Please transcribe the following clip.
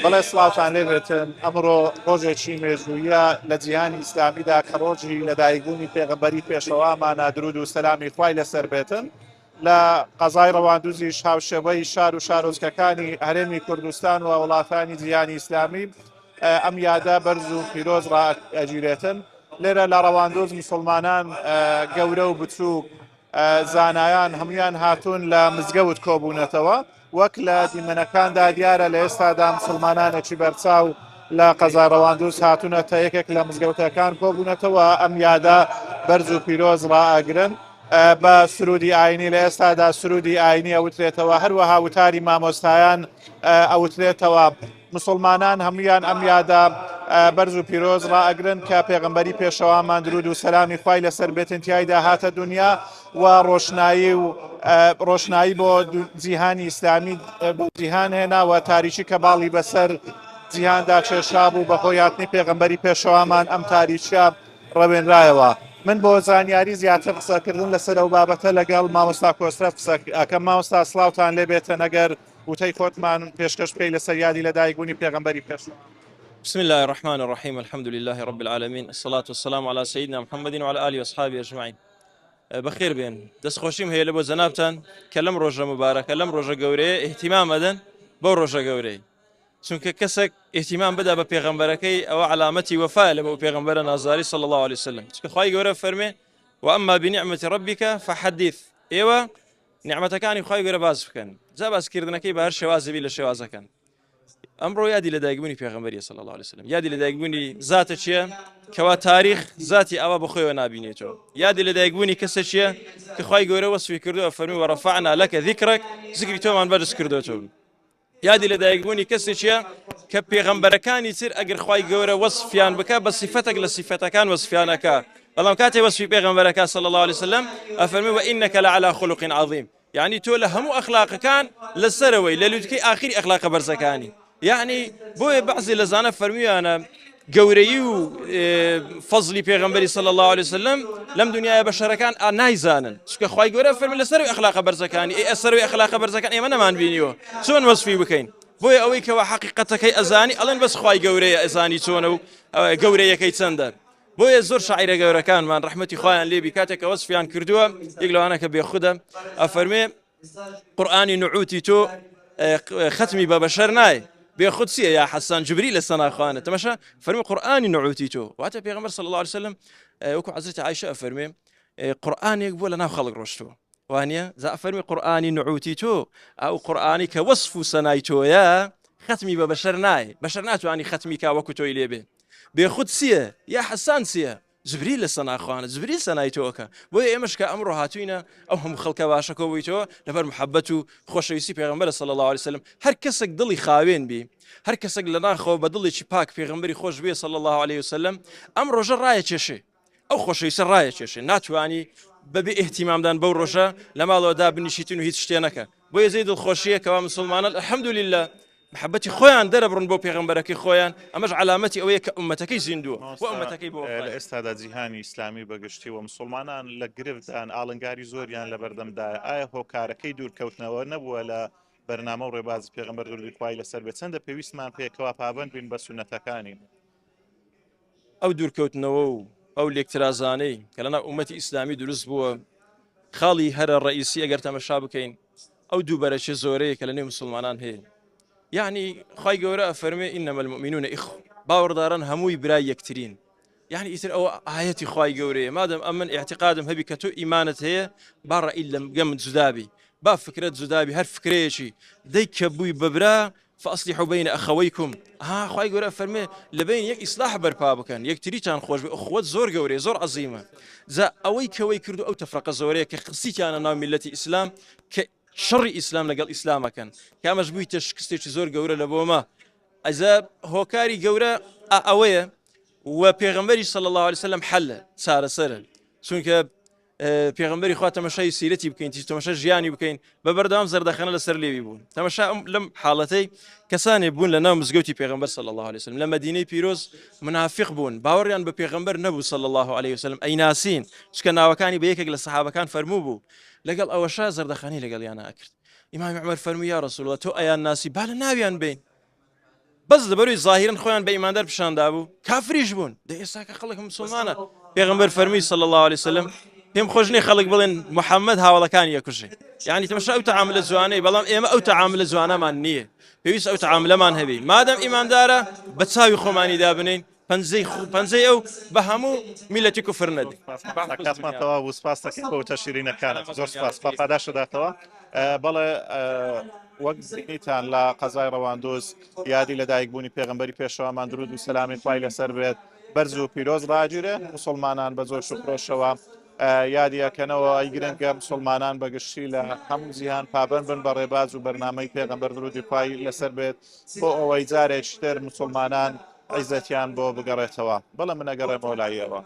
بەڵێ سڵاوتان لێبێتن ئەمڕۆ ڕۆژێکی مێژوویە لە جیهانی ئیسلامیدا کە ڕۆژی لەدایکبوونی پێغەمبەری پێشەوامانە درود و سەلامی خوای لەسەر بێتن لە قەزای ڕەواندوزیش هاوشێوەی شار و شارۆچکەکانی هەرێمی کوردستان و وڵاتانی جیهانی ئیسلامی ئەم یادە بەرز و پیرۆز ڕائەگیرێتن لێرە لە ڕەواندوز مسلمانان گەورە و بچووک زانایان هەمویان هاتوون لە مزگەوت کۆبوونەتەوە وەک لە دیمەنەکاندا دیارە لە ئێستادا مسلمانانێکی بەرچاو لە قەزای ڕەواندوز هاتوونەتە یەکێک لە مزگەوتەکان کۆبوونەتەوە ئەم یادە بەرز و پیرۆز ڕائەگرن بە سرودی ئاینی لە ئێستادا سرودی ئاینی ئەوترێتەوە هەروەها وتاری مامۆستایان ئەوترێتەوە مسلمانان هەمویان ئەم یادە بەرز و پیرۆز ڕائەگرن کە پێغمبەری پێشەوامان درود و سەلامی خوای لەسەر بێتن تایدا هاتە دنیا و ڕۆشنایی و ڕۆشنایی بۆ جیهانی ئیسلامی بۆ جیهان هێناوە تاریکی کە باڵی بەسەر جیهاندا کێشا بوو بەهۆی هاتنی پێغمبەری پێشەوامان ئەم تاریکیە ڕەوێنرایەوە. من بۆ زانیاری زیاتر قسەکردن لەسەر ئەو بابەتە لەگەڵ مامۆستا کۆسرەت قسە ئەکەم. مامۆستا سڵاوتان لێ بێتن ئەگەر وتەی خۆتمان پێشکەش بکەی لەسەر یادی لەدایکبوونی پێغەمبەری پێشەوا. بسم اللە الرحمن الرحیم الحمد للە رب العالمین الصلاة والسلام علی سیدنا محمد وعلی آله واصحابه اجمعین بەخێر بێن دەستخۆشیم هەیە لە بۆ جەنابتان کە لەم ڕۆژە مبارەکە لەم ڕۆژە گەورەیە ئیهتیمام ئەدەن بەو ڕۆژە گەورەی چونکە کەسێک ئیهتیمام بدا بە پێغەمبەرەکەی ئەوە عەلامەتی وەفایە لە بۆ پێغەمبەرە نازداری صلی الله علیه وسلم چونکە خوای گەورە فەرمێ وأما بنعمة ربك فحدث ئێوە نیعمەتەکانی خوای گەورە باس بکەن جا باسکردنەکەی بە هەر شێوازێ بی لە شێوازەکان ئەمڕۆ یادی لەدایکبوونی پێغەمبەری صلی الله علیه وسلم یادی لەدایکبوونی زاتە چییە کەوا تاریخ زاتی ئاوا بەخۆیەوە نابینێتەوە یادی لەدایکبوونی کەسە چییە کە خوای گەورە وەسفی کردووە فەرمی وەڕەفعنا لەکە ذیکرەک زکری تۆمان بەرز کردوێتەوە یادی لەدایکبوونی کەسێکیە کە پێغەمبەرەکانی تر ئەگەر خوای گەورە وەسفیان بکە بە سیفەتێک لە سیفەتەکان وەسفیان ئەکا بەڵام کاتێ وەسفی پێغەمبەرەکە صلی الله علیه وسلم ئەفەرمێ وانک لعلى خلق عظیم یعنی تۆ لە هەموو ئەخلاقەکان لەسەرەوەی لە لوتکەی ئاخری ئەخلاقە بەرزەکانی یعنی بۆیە بەعزی لە زانە فەرمیانە گەورەی و فەزلی پێغەمبەری صلی الله علیه وسلم لەم دنیاە بەشەرەکان ئا نایزانن چونکە خوای گەورە فەرمی لەسەر ئەخلاقە بەرزەکانی ئەی ئەسەروی ئەخلاقە بەرزەکان ئێمە نەمان بینیوە چۆن وەسفی بکەین بۆیە ئەوەی کەوا حەقیقەتەکەی ئەزانی ئەڵێن بەس خوای گەورەیە ئەزانی چۆنە و گەورەیەکەی چەندە بۆیە زۆر شاعیرە گەورەکانمان ڕەحمەتی خوایان لێبی کاتێک کە وەسفیان کردووە یەک لەوانە کە بێخودە ئەفەرمێ قورئانی نعوتی تۆ ختمی بە بەشەر نای بێخود چییە یا حەسان جبری لە سەناخوانە تەمەشا فەرمی قورئانی نعوتی تۆ واتە پێغەمبەر صلی الله علیه وسلم وەکو حەزرەتی عایشە ئەفەرمێ قورئانێک بووە لە ناو خەڵک ڕۆشتووە وانە جا فەرمی قورئانی نعوتی تۆ ئەو قورئانی کە وەصف و سەنای تۆیە ختمی بە بەشەر نای بەشەر ناتوانانی ختمی کا وەکو تۆی لێبێ بێخود چییە یا حەسان چییە جبریل لە سەناخوانە جبریل سەنای تۆ ئەکا بۆیە ئێمەش کە ئەمڕۆ هاتوینە ئەو هەموو خەڵکە باشە کۆبوویتەوە لەبەر محەبەت و خۆشەویستی پێغەمبەر صلی الله علیه وسلم هەر کەسێک دڵی خاوێن بی هەر کەسێک لە ناخەوە بە دڵێکی پاک پێغەمبەری خۆش بێ صلی الله علیه وسلم ئەم ڕۆژە ڕایە کێشێ ئەو خۆشەویستە ڕایە کێشێ ناتوانی بەبێ ئیهتیمامدان بەو ڕۆژە لە ماڵەوە دابنیشیتن و هیچ شتێ نەکە بۆیە جێی دڵخۆشیە کەوا مسوڵمانان الحمدللە محەبەتی خۆیان دەرەبڕن بۆ پێغەمبەرەکەی خۆیان ئەمەش عەلامەتی ئەوەیە کە ئوممەتەکەی زیندووە و ئوممەتەکەی بۆ لە ئێستادا جیهانی ئیسلامی بەگشتی و مسوڵمانان لە گرفتدان ئاڵنگاری زۆریان لەبەردەمدایە ئایا هۆکارەکەی دوورکەوتنەوە نەبووە لە بەرنامە و ڕێبازی پێغەمبەر دروودی خوای لەسەر بێت چەندە پێویستمان پێیە کەوا پابەند بین بە سوننەتەکانی؟ ئەو دوورکەوتنەوە و ئەو لێکترازانەی کە لەناو ئومەتی ئیسلامی دروست بووە خاڵی هەرە ڕئیسی ئەگەر تەمەشا بکەین ئەو دووبەرەکیە زۆرەیە کە لە نێو مسلمانان هەیە یعنی خی گەورە ئەفەرمێ إنما المؤمنون إخوة باوەڕداران هەمووی برای یەکترین یعنی ئیتر ئەوە ئاەتی خی گەورەیە مادەم ئەمن اعتقادم هەبی کە تۆ ئیمانت هەیە با ڕەئی لەم گەم جودابی با فکرت جودابی هەر فکرەیەکی دەی کە بووی بەبرا فاصلحوا بین اخویکم ها خوای گەورە ئەفەرمێ لە بین یەک ئیسلاح بەرپا بکەن یەکتریتان خۆش بێ ئوخوەت زۆر گەورەیە زۆر عەزیمە جا ئەوەی کەوەی کردو ئەو تەفرەقە زۆرەیە کە خستیتیانە ناو میلەتی ئیسلام کە شەڕی ئیسلام لەگەڵ ئیسلامەکەن کە ئەمەش بوویتە شکستێکی زۆر گەورە لە بۆمە ئەجا هۆکاری گەورە ئەوەیە و پێغەمبەری صلی الله علیه وسلم حل چارەسەرە چونکە پێغەمبەری خوا تەمەشای سیرەتی بکەین تیش تەمەشا ژیانی بکەین بە بەردەوام زەردەخەنە لەسەر لێوی بوون تەمەشا لەم حاڵەتەی کەسانێ بوون لە ناو مزگەوتی پێغەمبەر صلی الله علیه وسلم لە مەدینەی پیرۆز منافق بوون باوەڕیان بە پێغەمبەر نەبوو صلی الله علیه وسلم ئەیناسین چکە ناوەکانی بە یەکێک لە سەحابەکان فەرموو بوو لەگەڵ ئەوەشا زەردەخەنەی لەگەڵیانە ئەکرد ئیمام عمر فەرمووی یا رسول الله تۆ ئەیان ناسی با لە ناویان بین. بەس لەبەروی زاهیرن خۆیان بە ئیماندار پیشان دابوو کافریش بوون. دە ئێستا کە خەڵک مسوڵمانە پێغەمبەر فەرمووی صلی اللە علیه وسلم پێم خۆش نییە خەڵک بڵێن محەممەد هاوڵەکانی یەکوژێ. یعنی تەماشا ئەو تەعاملە جوانەی، بەڵام ئێمە ئەو تەعاملە جوانەمان نییە. پێویست ئەو تەعاملەمان هەبی. مادەم ئیماندارە بە چاوی خۆمانی دابنین پەنجەی خو پەنجەی ئەو بە هەموو میلەتی کوفر نەدەین. سپاس کاتمان تەواو بوو سپاس دەکەین بۆ وتە شیرینەکانت زۆر سپاس خوا پاداشت داتەوە بەڵێ وەک بینیتان لە قەزای ڕەواندوز یادی لەدایکبوونی پێغەمبەری پێشەوامان درود و سەلامی خوای لەسەر بێت بەرز و پیرۆز ڕاگیرێ موسڵمانان بە جۆش و خرۆشەوە یادی ئەکەنەوە ئەی گرنگە مسلمانان بە گشتی لە هەموو جیهان پابەند بن بە ڕێباز و بەرنامەی پێغەمبەر درودی خوای لەسەر بێت بۆ ئەوەی جارێکی تر مسلمانان عیزەتیان بۆ بگەڕێتەوە بەڵێ من ئەگەڕێمەوە لای ئێوە.